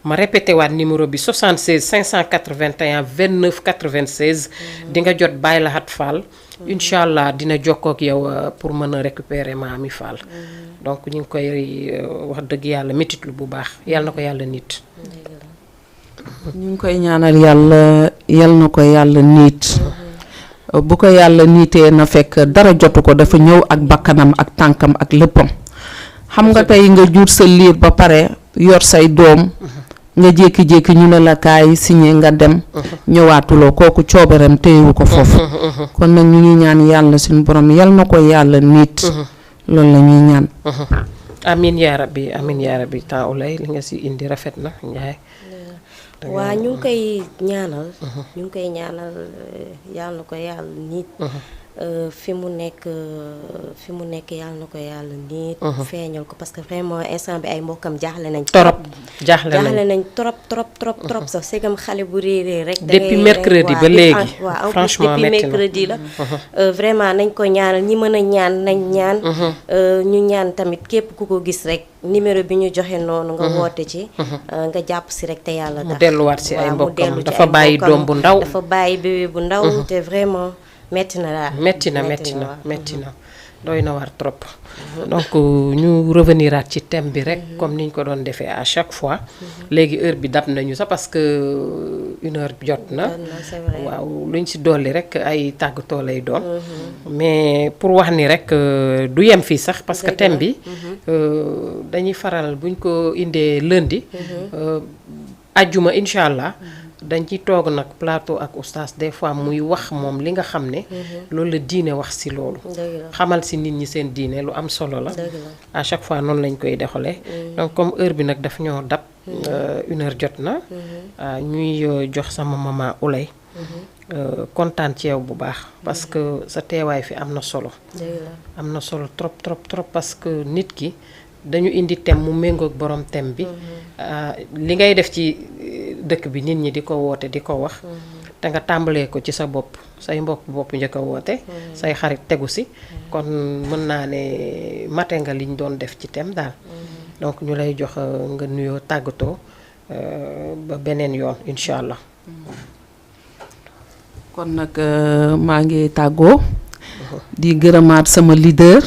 ma répété waat numéro bi 76 581 29 96 di nga jot Baye Lahat Fall incha allah dina jokkoo ak yow pour mën a récupérer Ma Ami Fall donc ñu ngi koy wax dëgg yàlla métitlu bu baax yàlla na ko yàlla nit ñu ngi koy ñaanal yàlla yal na ko yàlla niit bu ko yàlla niitee na fekk dara jotu ko dafa ñëw ak bakkanam ak tànkam ak léppam xam nga tey nga jur sa liir ba pare yor say doom nga jékki-jékki ñu ne la kaay signé nga dem ñëwaatuloo kooku coobareem téyewu ko foofu kon nag ñu ngi ñaan yàlla suñu borom yal na ko yàlla niit loolu la ñuy ñaan amin yaa rabbi temps Ouleye li nga si indi rafet na Ndiaye waa ñu ngi koy ñaanal yàlla na ko yàlla nit fi mu nekk yàlla na ko yàlla nii feeñal ko parce que vraiment instant bi ay mbokkam jaaxle nañ jaaxle nañ trop sax segam xale bu réeree rek depuis mercredi ba léegi waaw franchement depuis mercredi la vraiment nañ ko ñaanal ñi mën a ñaan nañ ñaan ñu ñaan tamit képp ku ko gis rek numéro bi ñu joxe noonu nga woote ci nga jàpp si rek te yàlla tax mu delluwaat si ay mbokkam dafa bàyyi doom bu ndaw dafa bàyyi bébé bu ndaw te vraiment metti na daal metti na doy na war trop donc ñu reveniraat ci thème bi rek comme niñ ko doon defee à chaque fois léegi heure bi dab nañu sax parce que 1h jot na waaw luñ ci dolli rek ay tàggatoo lay doon mais pour wax ni rek du yem fii sax parce que thème bi dañuy faral buñ ko indee lundi ajjuma incha allah dañ ci toog nag plateau ak oustaz des fois muy wax moom li nga xam ne loolu la diine wax si loolu xamal si nit ñi seen diine lu am solo la à chaque fois noonu lañ koy doxalee donc comme heure bi nag daf ñoo dab 1h jot na ñuy jox sama maman Oulay kontaan ci yow bu baax parce que sa teewaay fi am na solo trop parce que nit ki dañu indi thème mu méngoog borom thème bi li ngay def ci dëkk bi nit ñi di ko woote di ko wax te nga tàmbalee ko ci sa bopp say mbokk bopp njëkk a woote say xarit tegu si kon mën naa ne mate nga liñ doon def ci thème daal donc ñu lay jox nga nuyoo tàggatoo ba beneen yoon incha allah. kon nag maa ngi tàggoo di gërëmaat sama leader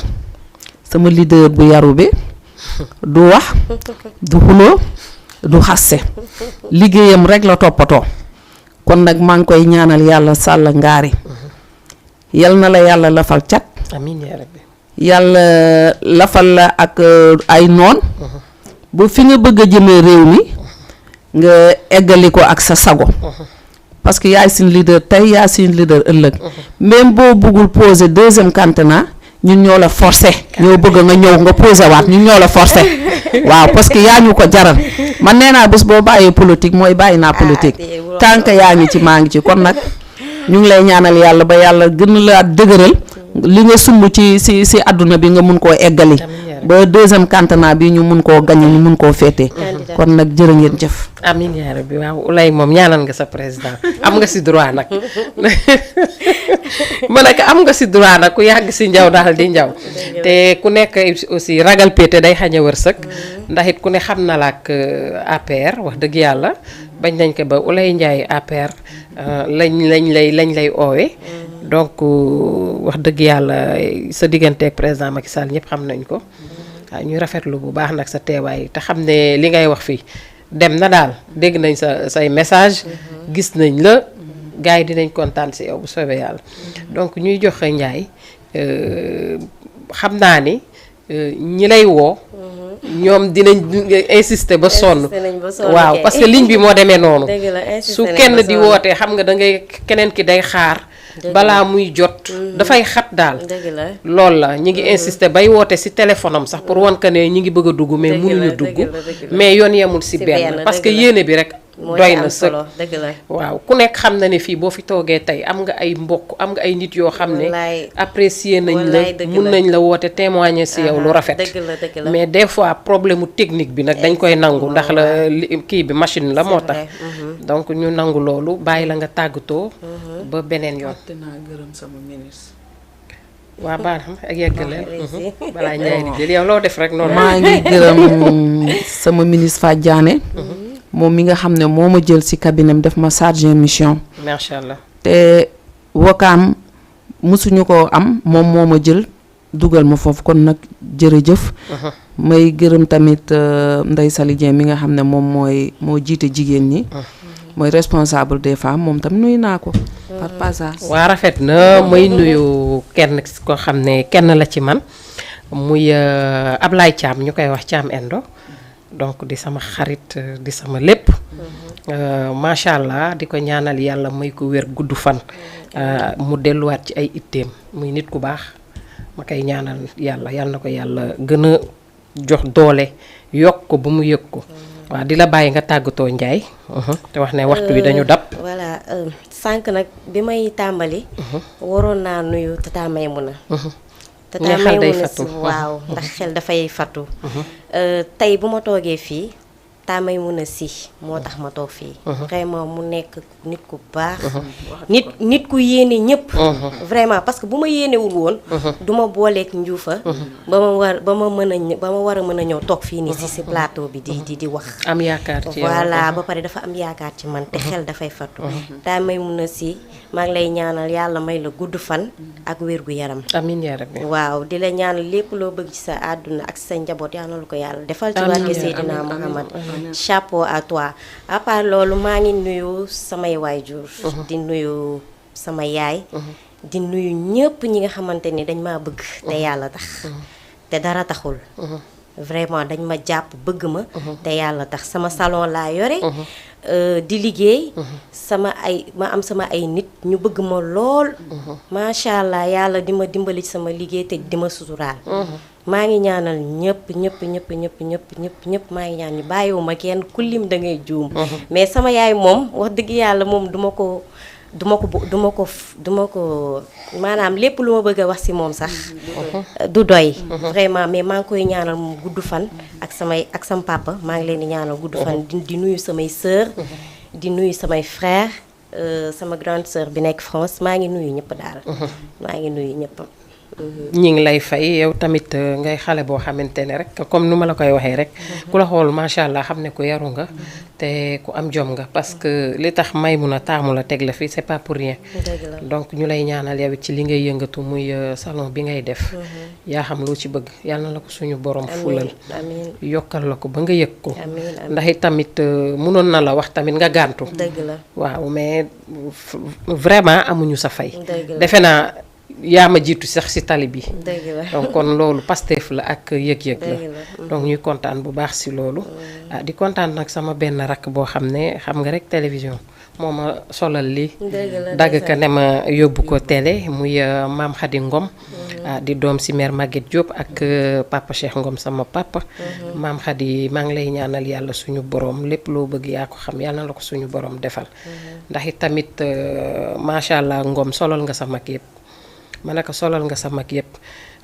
bu yaru bi du wax du xuloo du xasse liggéeyam rek la toppatoo kon nag maa ngi koy ñaanal yàlla sàll ngaari yal na la yàlla lafal cat amiin yaa rabbi yàlla lafal la ak ay noon ba fi nga bëgg a jëmee réew mi nga eggali ko ak sa sago parce que yaay suñu leader tey yaay suñu leader ëllëg même boo bëggul poser deuxième quinquennat ñun ñoo la forcé ñoo bëgg nga ñëw nga posé waat ñun ñoo la forcé waaw parce que yaa ñu ko jaral man nee naa bés boo bàyyee politique mooy bàyyi naa politique tant que yaa ngi ci maa ngi ci kon nag ñu ngi lay ñaanal yàlla ba yàlla gën la dëgëral li nga sumb ci àdduna bi nga mun koo eggali ba deuxième quinquennat bi ñu mun koo gañe ñu mun koo féetee kon nag jërë ngeen jëf. amiin yaa rabbi waaw Oulay moom ñaanal nga sa président am nga si droit nag ma ne ko am nga si droit nag ku yàgg si njaw daal di njaw te ku nekk aussi ragal péete day xañ a wërsëg ndax it ku ne xam na la ak APR wax dëgg yàlla bañ nañ ko ba Oulay Ndiaye APR lañ lay oowee donc wax dëgg yàlla sa diggante ak président Macky Sall ñëpp xam nañ ko waaw ñuy rafetlu bu baax nag sa teewaay te xam ne li ngay wax fii dem na daal dégg nañ say message gis nañ la gars yi dinañ kontaan si yow bu soobee yàlla donc ñuy joxe Ndiaye xam naa ni ñi lay woo ñoom dinañ insister ba sonn waaw parce que ligne bi moo demee noonu su kenn di wootee xam nga da ngay keneen ki day xaar balaa muy jot dafay xat daal loolu la ñi ngi insister bay woote ci téléphone am sax pour wan que ne ñi ngi bëgg a dugg mais mënuñu dugg mais yoon yemul ci benn parce que yéene bi rek doy na sëg waaw ku nekk xam na ne fii boo fi toogee tey am nga ay mbokk am nga ay nit yoo xam ne apprécier nañ la mun nañ la woote témoigner ci yow lu rafet mais des fois problème technique bi nag dañ koy nangu ndax la kii bi machine la moo tax donc ñu nangu loolu bàyyi la nga tàggatoo ba beneen yoon dinaa gërëm sama ministre waa baax na ak yeggaleel balaa Ndiaye di jël yow loo def rek noonu maa ngi gërëm sama ministre Fatou Diané moom mi nga xam ne moo ma jël ci cabinet def ma chargé mission macha allah te wakaam mësuñu ko am moom moo ma jël dugal ma foofu kon nag jërëjëf may gërëm tamit Ndeye Sali Dieng mi nga xam ne moom moo jiite jigéen ñi mooy responsable des femmes moom tam nuyu naa ko par passage waa rafet na may nuyu kenn ko xam ne kenn la ci man muy Ablaye Thiam ñu koy wax Thiam Endo donc di sama xarit di sama lépp macha allah di ko ñaanal yàlla may ko wér gudd fan mu delluwaat ci ay itteem muy nit ku baax ma koy ñaanal yàlla na ko yàlla gën a jox doole yokk ko ba mu yëg ko waaw di la bàyyi nga tàggatoo Ndiaye te wax ne waxtu wi dañu dab voilà sànq nag bi may tàmbali waroon naa nuyu Tata Maymuna Tata Nga xel day Maymuna fatu. waaw ndax xel dafay fatu tey bu ma toogee fii Tata Maymuna si moo tax ma toog fii vraiment mu nekk nit ku baax nit ku yéene ñëpp vraiment parce que bu ma yéenewul woon du ma booleeg njuufa ba ma war a mën a ñëw toog fii nii si plateau bi di wax am yaakaar ci yow. voilà ba pare dafa am yaakaar ci man te xel dafay fattu Tata Maymuna si maa ngi lay ñaanal yàlla may la gudd fan ak wér gu yaram amiin yaa rabbi. waaw di la ñaanal lépp loo bëgg ci sa àdduna ak sa njaboot yàlla na lu ko yàlla defal ci Amiin barke yaa Seydina amiin, Muhammad chapeau à toi à part loolu maa ngi nuyu samay waajur di nuyu sama yaay di nuyu ñëpp ñi nga xamante ni dañ maa bëgg te yàlla tax te dara taxul vraiment dañ ma jàpp bëgg ma te yàlla tax sama salon laa yore di liggéey ma am sama ay nit ñu bëgg ma lool macha allah yàlla di ma dimbali ci sama liggéey te di ma suturaal maa ngi ñaanal ñëpp maa ngi ñaan ñu bàyyiwuma kenn ku lim da ngay juum mais sama yaay moom wax dëgg yàlla moom duma ko maanaam lépp lu ma bëgg a wax ci moom sax du doy vraiment mais maa ngi koy ñaanal moom gudd fan ak sama papa maa ngi leen di ñaanal gudd fan di nuyu samay sœur di nuyu samay frère sama grande sœur bi nekk France maa ngi nuyu ñëpp daal maa ngi nuyu ñëpp ñi ngi lay fay yow tamit ngay xale boo xamante ne rek comme nu ma la koy waxee rek ku la xool macha allah xam ne ku yaru nga te ku am jom nga parce que li tax Maymuna taamu la teg la fii c'est pas pour rien donc ñu lay ñaanal yow ci li ngay yëngatu muy salon bi ngay def yaa xam loo ci bëgg yàlla na la ko suñu borom fulal yokkal la ko ba nga yëg ko ndax it tamit mënoon na la wax tamit nga gàntu dëgg la waaw mais vraiment amuñu sa fay defe naa yaa ma jiitu sax ci tali bi donc kon loolu Pastef la ak yëg-yëg la donc ñuy kontaan bu baax ci loolu di kontaan nag sama benn rakk boo xam ne xam nga rek télévision moo ma solal li dagg ka ne ma yóbbu ko télé muy maam Khady Ngom di doom ci mère Maguette Diop ak papa Cheikh Ngom sama papa maam Khady maa ngi lay ñaanal yàlla suñu borom lépp loo bëgg yaa ko xam yàlla na la ko suñu borom defal ndax it tamit macha allah Ngom solal nga sa mag yëpp ma ne ko solal nga sa mag yëpp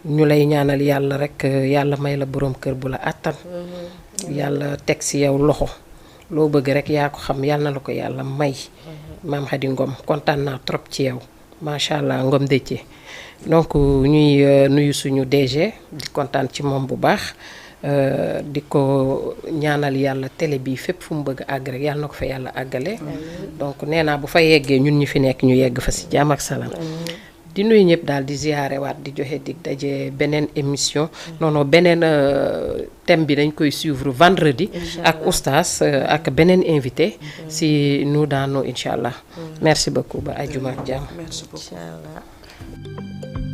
ñu lay ñaanal yàlla rek yàlla may la borom kër bu la àttan yàlla teg ci yow loxo loo bëgg rek yaa ko xam yàlla na la ko yàlla may maam Khady Ngom kontaan naa trop ci yow macha allah Ngom Déthié donc ñuy nuyu suñu DG di kontaan ci moom bu baax di ko ñaanal yàlla télé bi fépp fu mu bëgg àgg rek yàlla na ko fa yàlla àggale donc nee naa bu fa yeggee ñun ñi fi nekk ñu yegg fa ci jaam ak salaam di nuyu ñëpp daal di ziyaare waat di joxe dig daje beneen émission non beneen thème bi dañ koy suivre vendredi ak oustaz ak beneen invité si nous dans nous incha allah merci beaucoup ba ajuma ak jàmm merci beaucoup. incha allah